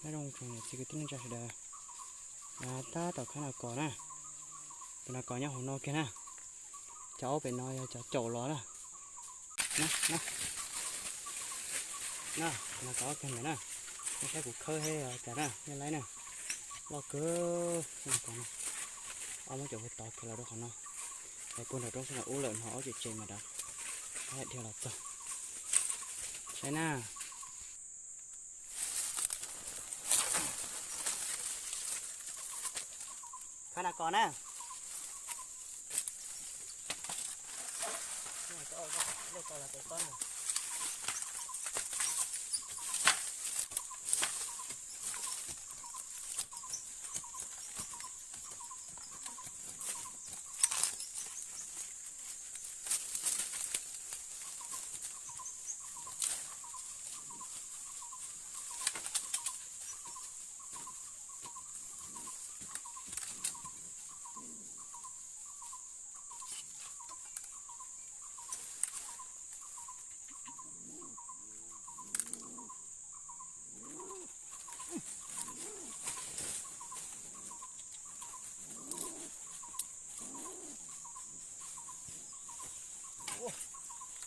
Nyob zoo tsoom niam txiv kwv tij neej tsa sawv daws, tab tom khawb nas kos na. Tus nas kos nyob hauv no kiag na. Cov ob pem no yog cov caum los na. Na, na, na, tus nas kos ob kiag ntawd na. Nej saib kuv khawb thiab cas na, nej laib na. Loj kawg, tus nas kos no. Ob muab cov hauv tod khiav los rau qhov no. Es puag nram roob sab nram ub lawm no, ob ceg tsev mas dav, dhia los txog. Saib na. Khawb nas kos na.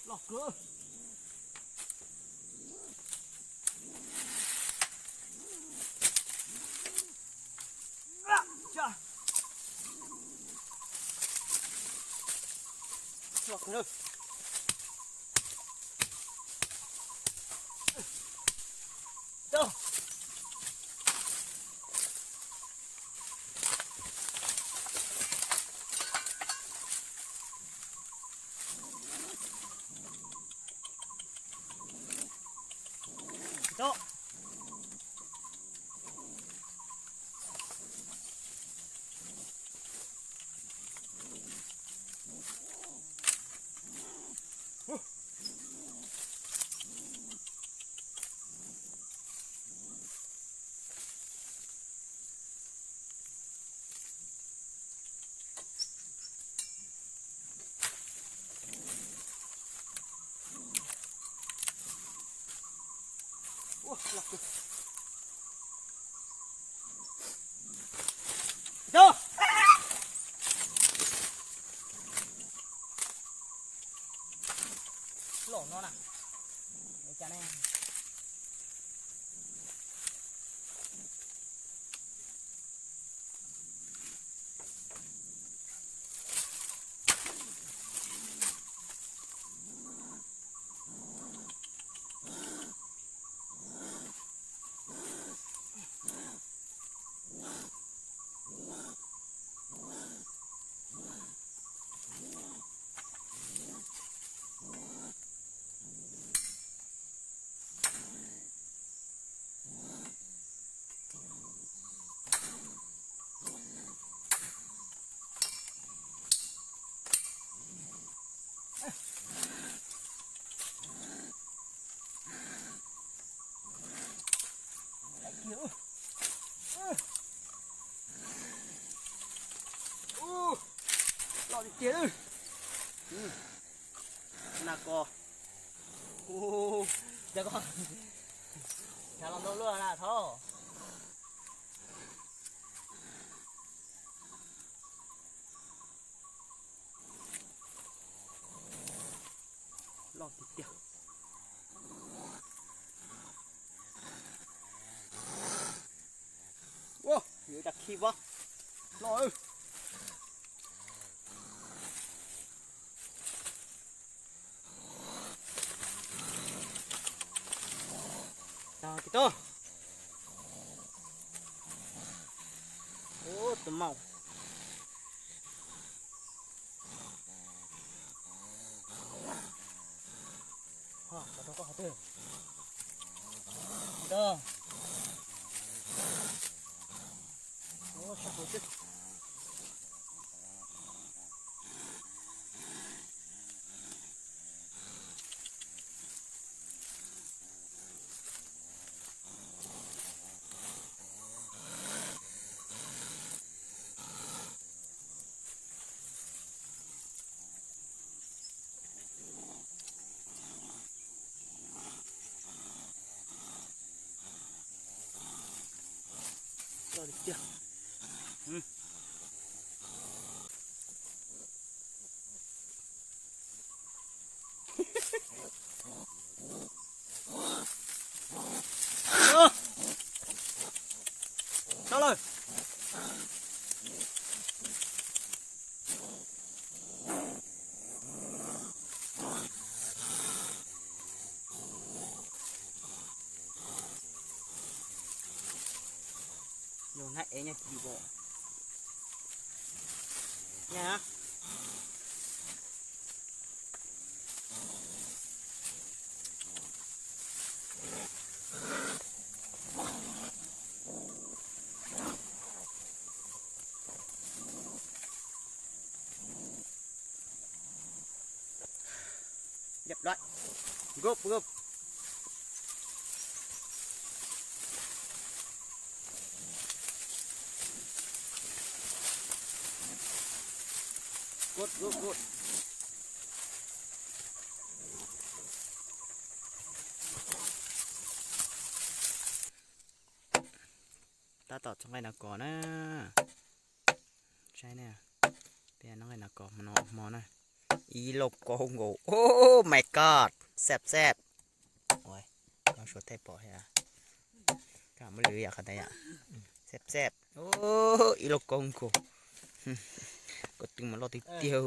Loj kawg. Loj no na. Loj tiag tiag. Nas kos. Cas koj, cas los ntau luaj na thaub. Loj tiag tiag. Ua, yuav cas khi vab. Loj. Tag kis tub. Ub, tus maum. Ho, rau koj qhov twg? Tub. Ub, sab hauv xwb. Tso lawm. Yog nab ev nyob tim bo. Nyob. Dep lawm. Gub gub. Gub gub gub. Tab tom txhob nqaij no kos na. Saib ne, peb noj nqaij no kos hmo no hmo na. Ib lauj kaub nkaus, oh my god, xab xab. Ua, noj suav tej pom thiab. Koj muab lwv yam qhov ntawd yom. Xab xab, ib lauj kaub nkaus. Koj twb mus loj tiag tiag.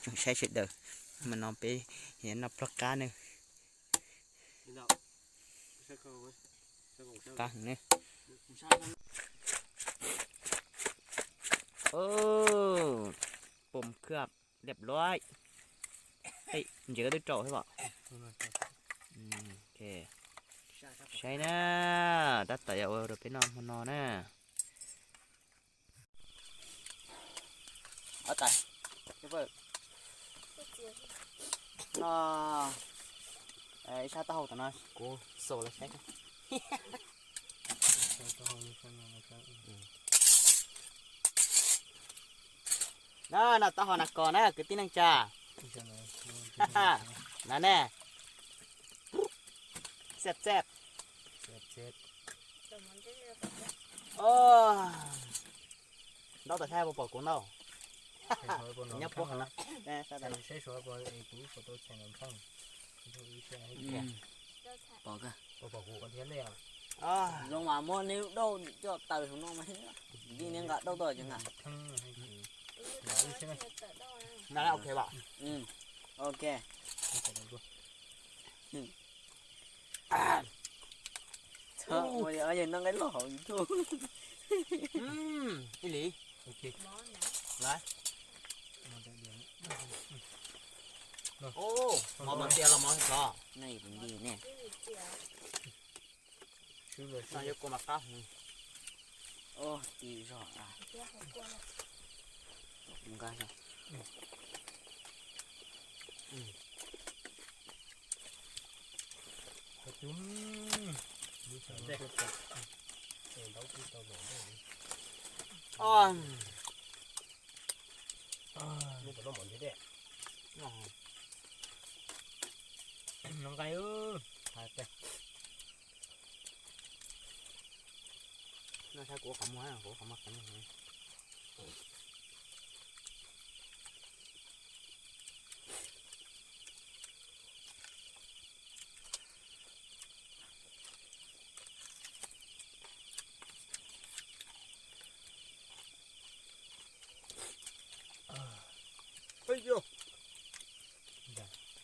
Tsoom saib sawv daws, hmo no peb noj pluag qab na. Qab heev ne. Pom khab liab luaj. Ntses koj twb rau thiab pom. Saib na, tab tom yuav ua rau peb noj hmo no na. Ob tais, no, ib sab taub hau tom no kuv xaus los saib. No, no taub hau nas kos na kwv tij neej tsa. Na ne. Xeb xeb. Ntaub tas saib puas pom kuv ntau. Nyob puab qhov no. Pom kawg. Zoo mas muab neb lub dauj coj taws hauv no mas, neb nqa dauj tuaj ces nqa. Ok. Yog noj nqaij loj hauv YouTube. Ib li. Mov tiag los mov xov? Noj yuav kua mas qab heev. Tig zog. Nqa zog. Noj nqaij. Noj saib kuv qhov muag, kuv qhov muag qhov muag.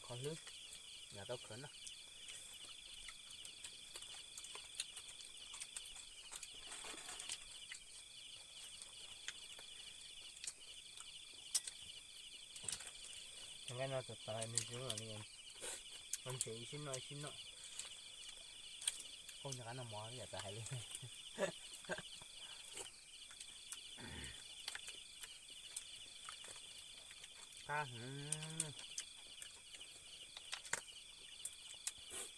Qhov hlwb, yog tau khawv no. Nqaij no txawv txawv nws zoo li, ntses ib sib noj ib sib noj. Ub, nyob qab no mov yam txawv hais li. Qab heev.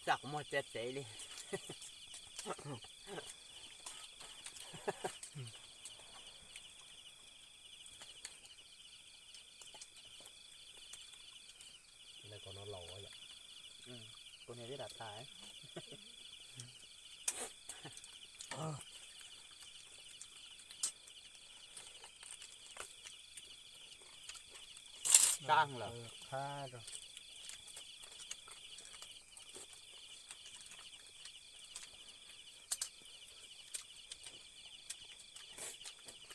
Tsam kuv muag txias tsev li. Kuv niag twb tas tas. qab lawm. Qab rau.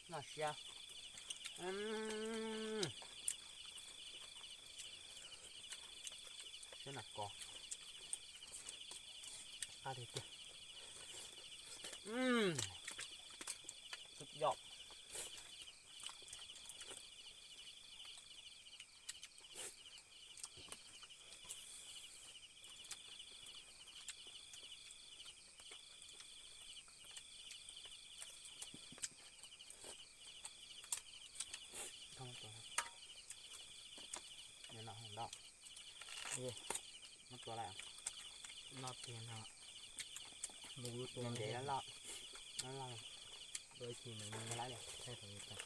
Noj siab. Siab na kos. Qab tiag tiag. Xub yom. Noj tua lawm. Noj tiag no. Mus tua ntev loj loj. Tua ib chim no, thaij tau li cas.